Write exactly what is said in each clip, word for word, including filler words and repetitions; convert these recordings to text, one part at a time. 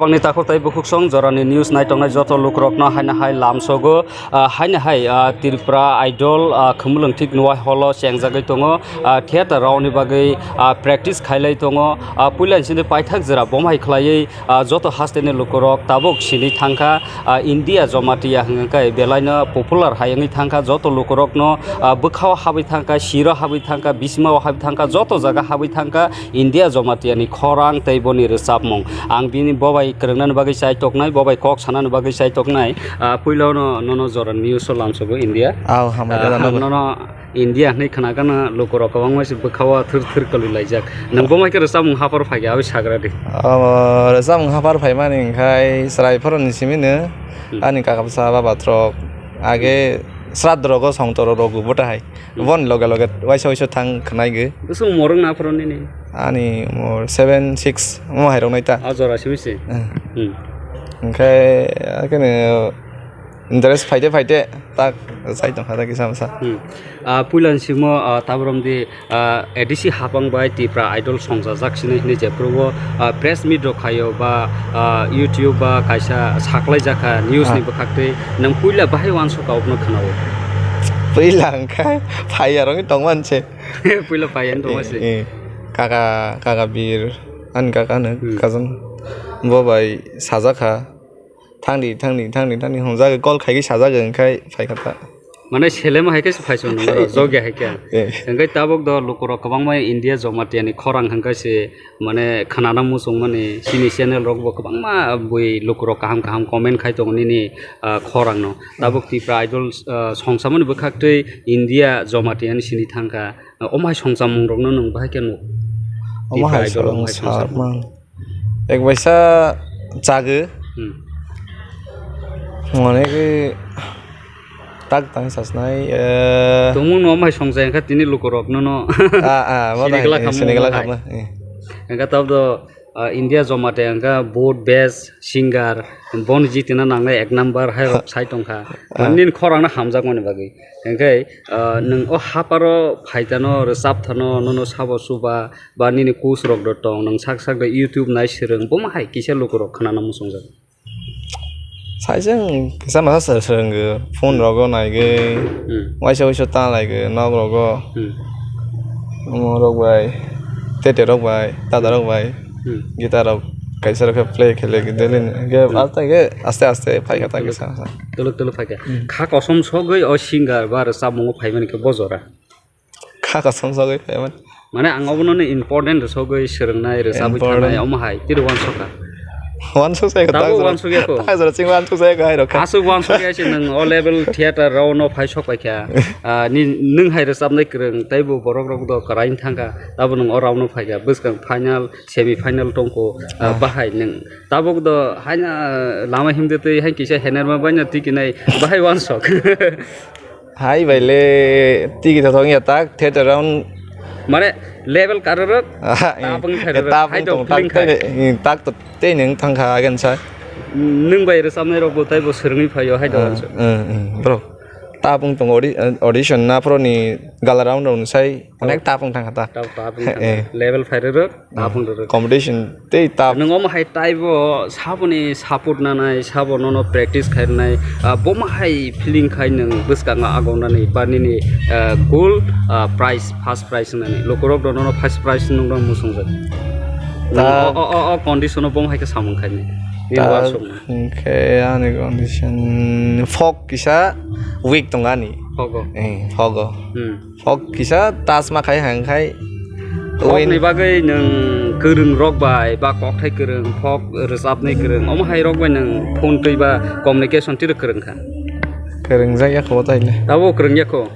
Bangni takhuk tei bukhuksong jorani news naitongnai joto lukurokno haino hai lamsogo, ah, haino hai, ah, Tripura Idol, ah, khumulwng thik nuwai holo chengjagwi tongo, ah, theater rokni bagwi, ah, practice khailai tongo, ah, puila sini paithak jora bomhai khlaiwi, ah, joto hasteni lukurok tabuk sini thangkha, ah, India Jamatia hwnkhe belaino popular hai wngwi thangkha, joto lukurokno, ah, bwkhao habwi thangkha, siro habwi thangkha, bisimao habwi thangkha, joto jaga habwi thangkha. India Jamatia ni khorang tei boni rwchapmung. Ang bini bobai kwrwngnani bagwi chaitoknai, bobai kok sanani bagwi chaitoknai. Ah, puila no, nono jora news o lamsogo India. Aw, hambai Ah, da, da, da. Nono India hwnwi khwnagana lukurok kwbangma se bwkhao thwr thwr kwlwi laijak. Nwng bo mai khe rwchapmung haphar phaikha, aboni sagra di. Abo rwchapmung haphar phaimani hwnkhe chwrai phoroni simi no Hmm. ani kaka bwsa baba rok age sraddho rogo songtoro rogo bwtahai. Hmm. Bon loge loge waisa waisa thang khwnai gwi. Bwswk morok na phoro nini? Ani umor seven, six omo hai rok nai ta. A jora simi se. Hmm. Hmm. Hwnkhe, akhe no interest phaite phaite tak sai tongkha ta kisa masa. Hmm. Ah, puila ni simo, ah, tabrom di, ah, A D C hapang bai Tipra Idol songjajak sini hinui jephuru o, ah, press meet rok khaio ba, ah, YouTube ba kaisa saklai jakha news ni Ah. bwkhak twi nwng puila bahai uansukha obono khwnao? Puila hwnkhe phaiya rokni tongman se. Puila phaiya wng tongma se. Eh, eh. Kaka, kaka Bir, ani kaka no Hmm. cousin. Bo bai sajak kha. Thangdi, thangdi, thangdi, thangdi, hwnjagwi call khaigwi sajagwi, hwnkhai phaikha ta. Mane selema hai khe se phaichung nung oro, jogya hai khe. Eh. Hwnkhai tabuk do lukurok kwbangma India Jamatia ni khorang hwnkhai se, mane khwnana muchung mani, chini channel rok bo kwbangma bui lukurok kaham kaham comment khai tongo nini, ah, khorang no. Tabuk Tipra Idol, ah, songsamani bwkhak twi India Jamatia ni sini thangkha. Omo hai songchamung rokno nwng bahai khe nuk? Omo Tipra hai Idol omo hai songchamung. Ek baisa chagwi. Hmm. Mane khe tak tang sasnai, eh. Tongmung no omo hai songchai wngkha tini lukurok nono. Ah, ah, bo sini dai, glak eh, hamung sini glak omo hai. Hamung, eh. Wngkha tabdo, ah, India Jamatia wngkha vote best singer, bono jitina nangnai ek number hai rok sai tongkha. Ah. Mane nini khorang no hamjakmani bagwi. Hwnkhe, ah, nwng o haparo phaitano, rwchapthano, nono sabo chuba, ba nini coach rok do tong, nwng sak sak de YouTube nai swrwng, bomo hai kisa lukurok khwnana muchungjak. Saisang kisa masa swrwngwi, phone rogo naigwi, Hmm. waisa waisa ta laigwi, nok rogo. Hmm. Omo rok bai, tete rok bai, dada rok bai, Hmm. guitar rok kaisa rok khe play khe le daily ni. Hwnkhe Hmm. aste khe aste aste phai kha ta kisa masa. Tuluk tuluk phai kha. Hmm. Kha kosom sogwi o singer ba rwchapmungo phaimani khe bo jora. Kha kosom sogwi phaimani. Mane ang obono ni important sogwi swrwngnai, rwchabwi Important. Thanai, omo hai tiri uansukha. Uansuk sai ko, Tabuk tak jora, uansuk ya ko. Tak jora ching uansuk sai ko hai rok kha. Aswk uansuk ya se nwng o level theater rok no phai sok pai kha. Ah, ni, nwng hai rwchabnai kwrwng, tei bo borok rok do kwrai wng thang kha. Tabo nwng o round no phai kha. Bwskang final, semi final tong kho, ah, Ah. bahai nwng. Tabuk do haino lama himde twi hai kisa henerma baino twi kinai bahai uansuk. Hai bai le tiki to thong ya tak theater round. Mane level karorok Aha, tapung eh, khairorok. Tapung Hai to tong feeling tak khai. Te, eh, tak to te neng thang kha again sa. Nwng bai rwchapnai rok bo tei bo swrwngwi phaio hai to Ah, answer. Eh, eh, bro. Tapung tong audi-, eh, audition na pro ni gala round round sai. Onek tapung thang kha ta. Tap, tapung thang kha. Eh. Level phai rwrwk, tapung rwrwk. Competition tei tap. Nwng omo hai taibo saboni support nanai, sabo nono practice khairwnai, ah, bomo hai feeling khai nwng bwskango agonani ba nini, ah, goal, ah, prize, first prize wngnani. Lukurok do nono first prize nungno muchungjak. Ta- Nwng o, o, o, o condition o bomo hai khe samung khainai. Nini Ta- uansukma. Hwnkhe ani condition folk kisa weak tongani. Fogo. Eh, fogo. Hmm. Folk kisa tasma khai hang khai. Folk Win- ni bagwi nwng kwrwng rok bai ba kokthai kwrwng, folk rwchapnai kwrwng, omo hai rok bai nwng phone twi ba communication tiro kwrwng kha? Kwrwng jak ya kho tai le. Abo kwrwng ya kho.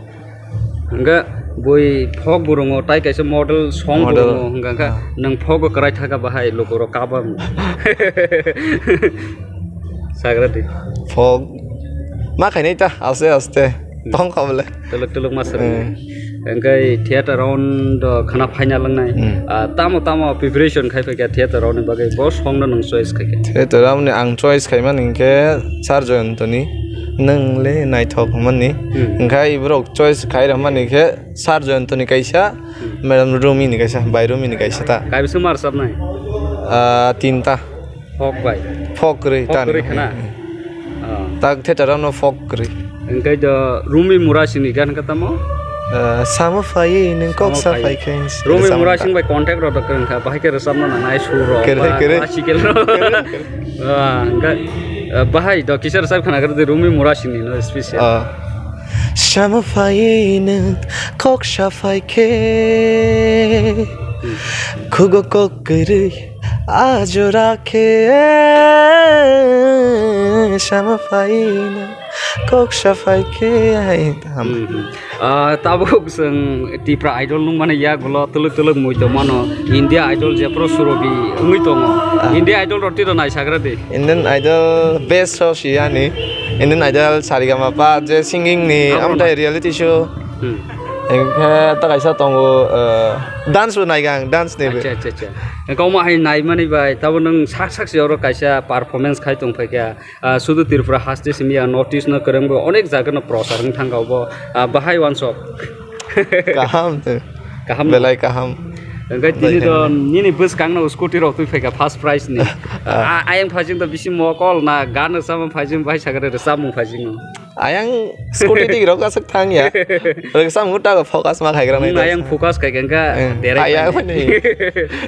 Hwnkhe bui folk bo rwngo, tai kaisa model song bo Model. Rwngo, hwnkha khe Ah. Nwng folk o kwrai thaka bahai lukurok kaba. Sagra di. Folk ma khainai ta aste aste. Hmm. Tong kha bole. Tuluk tuluk ma swrwng. Hmm. Hwnkhe theater round do khana final wngnai. Hmm. Ah, tamo tamo preparation khai phaikha theater round ni bagwi, bo song no nwng choice khaikha? Theater round ni ang choice khaimani hwnkhe Sir Jayantoni, nwng le naithok hwnmani. Hmm. Hwnkhe iborok choice khai rwmani khe Sir Jayantoni kaisa, Hmm. Madam Rumi ni kaisa, Bai Rumi ni kaisa ta. Kaibisa ma rwchapnai? Ah, tinta. Folk bai. Folk kwrwi, folk tani. Kwrwi khna? Hmm. Ah. Tak theater ano folk kwrwi. Engkai do Rumi Murasingni gan kha tamo? Eh, samo phai, nwng kok sa phai khe. Rumi Murasing bai contact rok kwrwng kha, bahai khe rwchapna nangnai sur rok, kwrwi, ba kwrwi, classical rok. Kwrwi, kwrwi. Ah, engkai, eh, bahai do kisa rwchap khna kwrwi di Rumi Murasingni no special. Ah. Samo phai nwng kok sa phai khe. Hmm. Khugo kok kwrwi. Ajora khe sama phaina kok saphai khe ai tam. Hmm, hmm. Ah, tabuk chwng Tipra Idol nung mani yagulo twlwk twlwk mui tongmano. India Idol jephru surogi wngwi tongo. Ah. India Idol rok tiro naisagra di. Indian Idol best so si ani. Indian Idol Saregama pa je singing ni. Abo amtai na. Reality show. Hmm. Engkhe ta kaisa tongo, eh, dance bo naiga ang, dance ni bo. Acha, acha, acha. Engkhe omo hai naimani bai, tabo nwng sak sak se oro kaisa performance khai tong phaikha. Ah, sudu Tripura haste simi ya, North East no kwrwng bo, onek jaga no prochar wng thangkha obo. Ah, bahai wansok. Kaham te. Kaham no? Belai kaham. Engkhe tini do nini bwskang no scooty rok twi phaikha first prize ni. Ah. Ah, ayang phajing do bisi mokol na, gan rwchapmung phajing, bahai sakhe rwchapmung phajing no. Ayang scooty dik rok aswk thang ya. Rwksa muta go focus ma khaigra nai. Hmm, ayang focus khai kha, eh, derai ayang thang nai.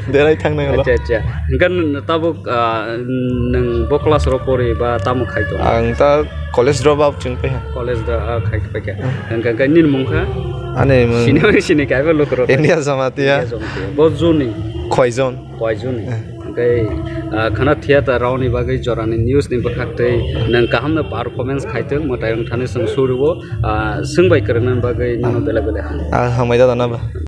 Derai thang nai lo. Acha, acha. Engkha n-, tabuk, ah, nwng bo class ro pori ba tamo khai tong? Ang ta college drop out chwng pai ha. College da, ah, khai pai kha. Hmm. Engkha, engkha nini mung kha? Ani mung. Sini, sini kai ba luk ro. India Jamatia. India Jamatia. Bo joni? Khoijon. Koijon. Eh. Hingke, ah, khana theater rokni bagwi jorani news ni bwkhak tei nwng kaham no performance khaitwng, mwtai wngthani chwng suriwo, ah, swngbai kwrwngna bagwi nono belai belai hambai. Ah, hambai da dana ba.